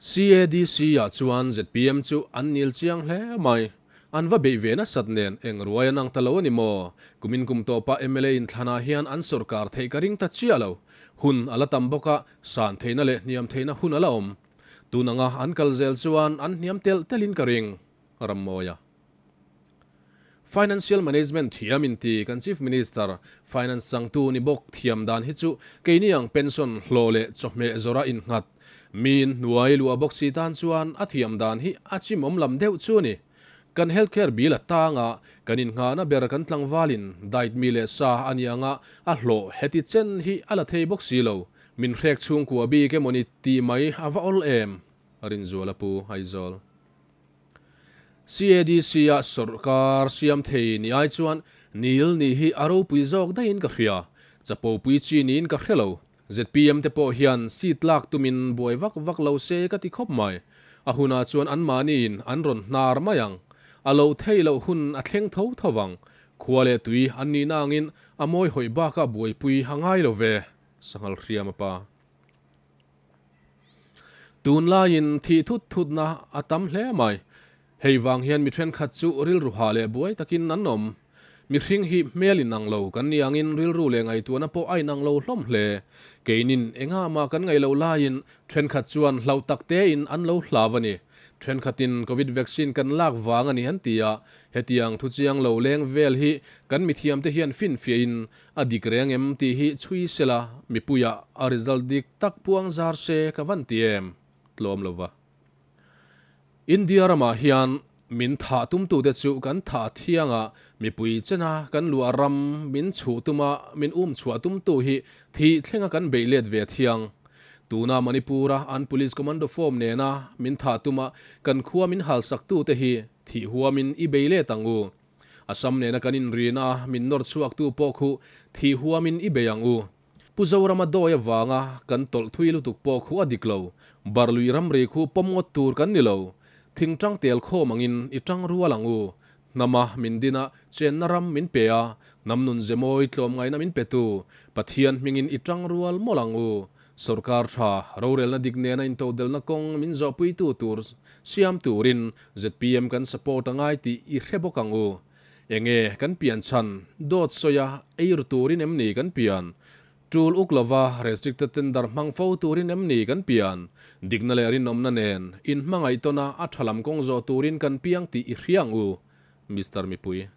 CADC ah chuan zpm chu an nil chiang hle mai. An va beih ve nasat nen eng ruai an ang ta lo a ni maw? Kumin kum tawpa mla inthlanah hian an sawrkar theih ka ring ta chiah lo. Hun a la tam bawk a, san theihna leh hniam theihna hun a la awm. Tun anga an kal zel chuan an hniam telh telhin ka ring. Rammawia. Financial Management thiam inti kan Chief Minister, Finance changtu ni bawk thiam dan hi chu keini ang pension hlawh leh chawhmeh zawrha innghat miin hnuai luah bawk si tan chuan a thiam dan hi a chimawm lam deuh chu a ni. Kan healthcare bill a tang a, kan innghahna ber kan tlangvalin diet mi leh sa a ni anga a hlawh heti chen hi a la thei bawk si lo. Min hrek chhungkua bik emawni tih mai a va awl em? Rinzuala Pu Aizawl. CADC-a sawrkar siam thei ni ai chuan Nil nih hi a ropui zawk daihin ka hria. Chapo pui chi niin ka hre lo. Zpm te pawh hian seat lak tumin buai vak vak lo se ka ti khawp mai. A hunah chuan anmahniin an rawn hnar mai ang. A loh theih loh hun a thleng tho tho vang. Khua leh tui an nihna angin a mawi hawih bakah buaipui a ngai lo ve. Sanghal hriam a pa. Tunlaiin thih thut thutna a tam hle mai. Hei vang hian mi thenkhat chu rilru hah leh buai takin an awm. Mihring hi hmel inang lo kan ni angin rilru leh ngaihtuahna pawh a inang lo hlawm hle. Keinin engah mah kan ngaih loh laiin thenkhat chuan hlauh tak tein an lo hlau a ni. Thenkhatin Covid vaccine kan lak vang a ni an ti a, hetiang thuchiang lo leng vel hi kan mithiamte hian finfiahin A dik reng em tih hi chhui sela mipuiah a result dik tak puang zar se ka van ti em? Tlawm lova. India ramah hian min thah tumtute chu kan thah thiang a, mipui chena kan luah ram min chhuh tuma min um chhuah tumtu hi thih thlenga kan beih let ve thiang. Tuna Manipur-a an police commando form nena min thah tuma kan khua min halsaktute hi thih huamin i bei let ang u. Assam nena kan inrin a, min nawr chhuaktu pawh khu thih huamin i bei ang u. Pu Zorama dawi avanga kan tawlh thui lutuk pawh khu a dik lo. Barlui ramri khu pawm ngawt tur kan ni lo. Thingtang tel khawm angin i tang rual ang u. Hnama min din a, chenna ram min pe a, hnam nun ze mawi tlawmngaihna min petu Pathian hmingin i tang rual mawlh ang u. Sorkar tha, rorelna dik nena intodelna kawng min zawhpuitu tur siam turin zpm kan support a ngai tih i hre bawk ang u. Enge kan pian chhan? Dawt sawia ei ru turin em ni kan pian? Tul uk lova restricted tender hmang fo turin em ni kan pian? Dikna leh rinawmna nen inhmangaih tawna a tha lam kawng zawh turin kan piang tih i hria ang u, Mister Mipui.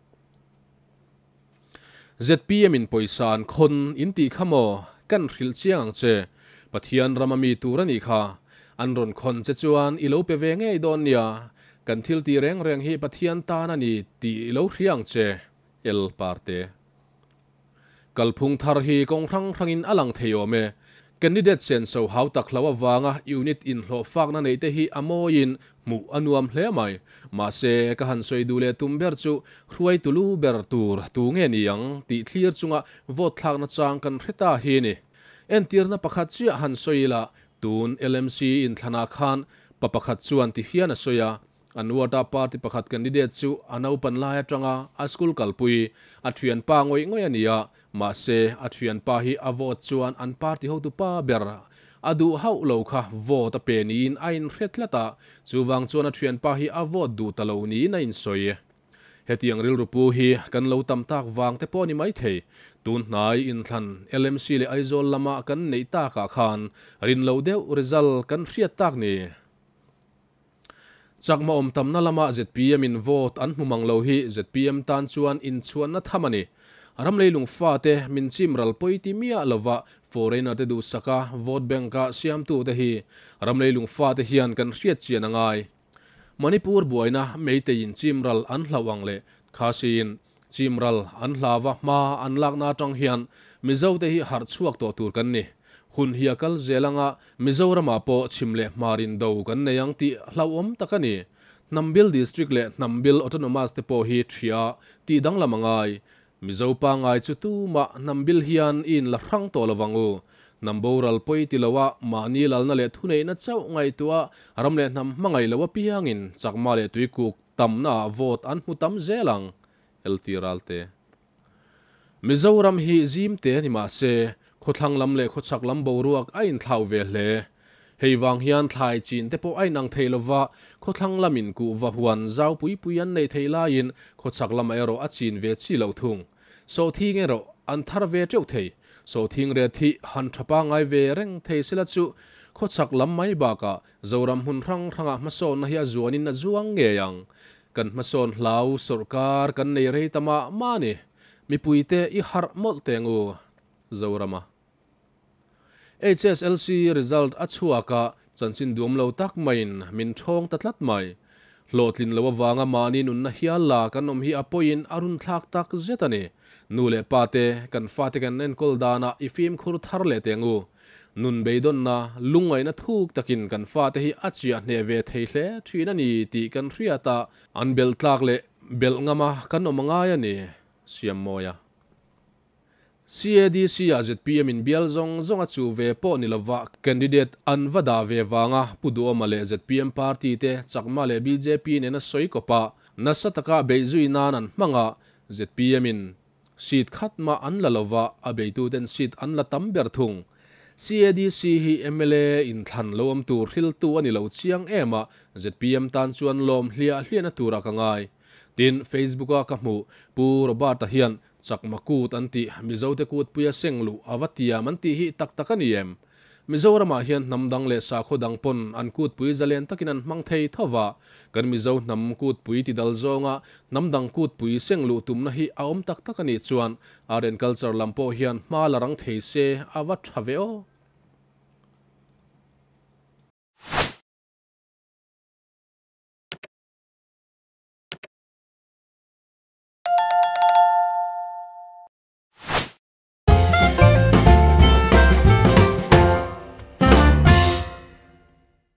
Zpm in pawisa an khawn in tih kha maw? Kan hrilh chiang ang che. Pathian rama mi tur a nih kha. An rawn khawn che chuan i lo pe ve ngei dawn nia. Kan thil tih reng reng hi Pathian tan a ni tih i lo hria ang che. El Parte. Kalphung thar hi kawng hrang hrangin a lang thei awm e. Candidate senso hau tak hlo avanga unit inhlawh fakna neih te hi a mawiin hmuh a nuam hle mai. Mahse, ka han sawi duh leh tum ber chu hruaitu lu ber tur tu nge ni ang tih thlir chunga vote thlakna chang kan hre ta hi ni. Entirna pakhat chiah han sawi ila, tun LMC inthlanah khan pa pakhat chuan ti hian a sawi a, An ward-a party pakhat candidate chu a naupan lai atanga a school kalpui a thianpa ngawih ngawih a ni a, mahse a thianpa hi a vote chuan an party hotupa ber a duh hauh lo kha vote a pe niin a inhre tlat a, chuvang chuan a thianpa hi a vote duh ta lo niin a insawi. Hetiang rilru pu hi kan lo tam tak vang te pawh a ni maithei. Tun hnai inthlan LMC leh Aizawl lama kan neih takah khan rin lo deuh result kan hriat tak ni. Chakma awm tamna lama zpm in vote an hmu mang lo hi zpm tan chuan inchhuanna tham a ni. Ram leilung fate min chim ral pawi ti miah lova foreigner te duhsaka vote bank a siamtute hi ram leilung fate hian kan hriat chian a ngai. Manipur buaina Meitei in chim ral an hlauh ang leh Khasi in chim ral an hlava hma an lakna atang hian Mizote hi harh chhuak tawh tur kan ni. Hun hi a kal zel anga Mizoramah pawh chhim leh hmar in do kan nei ang tih hlauhawm tak a ni. Hnambil District leh Hnambil Autonomous te pawh hi ṭhia tih danglam a ngai. Mizo pangngai chu tumah hnambil hian i inla hrang tawh lo vang u. Hnam boral pawi ti loa mahni lalna leh thuneihna chauh ngaihtuah ram leh hnam hmangaih lo apiangin chakma leh tuikuk tamnaah vote an hmu tam zel ang. LT Ralte. Mizoram hi zim te ni mah se, khawthlang lam leh khawchhak lam boruak a inthlau ve hle. Hei vang hian thlai chin te pawh a inang thei lova, khawthlang lamin kuhva huan zau pui pui an neih theih laiin khawchhak lamah erawh a chin ve chi loh thung. Sawhthing erawh an thar ve teuh thei. Sawhthing ret hi han tha pangngai ve reng thei sela chu khawchhak lam mai bakah Zoram hmun hrang hrangah hmasawnna hi a zuanin a zuang ngei ang. Kan hmasawn hlau sawrkar kan nei rei ta mah mah a ni. Mipuite i harh mawlh teng u Zorama. HSLC result a chhuak a, chanchin duam lo tak maiin min thawng ta tlat mai. Hlawhtlin lo avanga mahni nunna hial la kan awm hi a pawiin a runthlak tak zet a ni. Nu leh pa te, kan fate kan enkawl danah i fimkhur thar leh teng u. Nun beidawnna, lungngaihna thuk takin kan fate hi a chiah hneh ve thei hle thin a ni tih kan hriat a, an belh tlak leh belh ngama kan awm a ngai a ni, Siammawia. CADC ah zpm in bial zawng zawng a chuh ve pawh ni lova candidate an va dah ve vanga Pu Duhawma leh zpm party te Chakma leh bjp nena sawi kawp a nasa taka beih zui nan an hmang a, zpm in seat khat mah an la lova a beituten seat an la tam ber thung. CADC hi mla inthlan lo awm tur hriltu a ni lo chiang em a, zpm tan chuan lawm hliah hliahna turah ka ngai. Tin, Facebook a ka hmuh Pu Robert-a hian Chakma kut an tih, Mizote kutpuia seng luh a va tiam an tih hi tak tak a ni em? Mizoramah hian hnam dang leh sakhaw dang pawn an kutpui zalen takin an hmang thei tho va, kan Mizo hnam kutpui ti dal zawnga hnam dang kutpui seng luh tumna hi a awm tak tak a nih chuan art and culture lam pawh hian hma la rang thei se a va tha ve aw.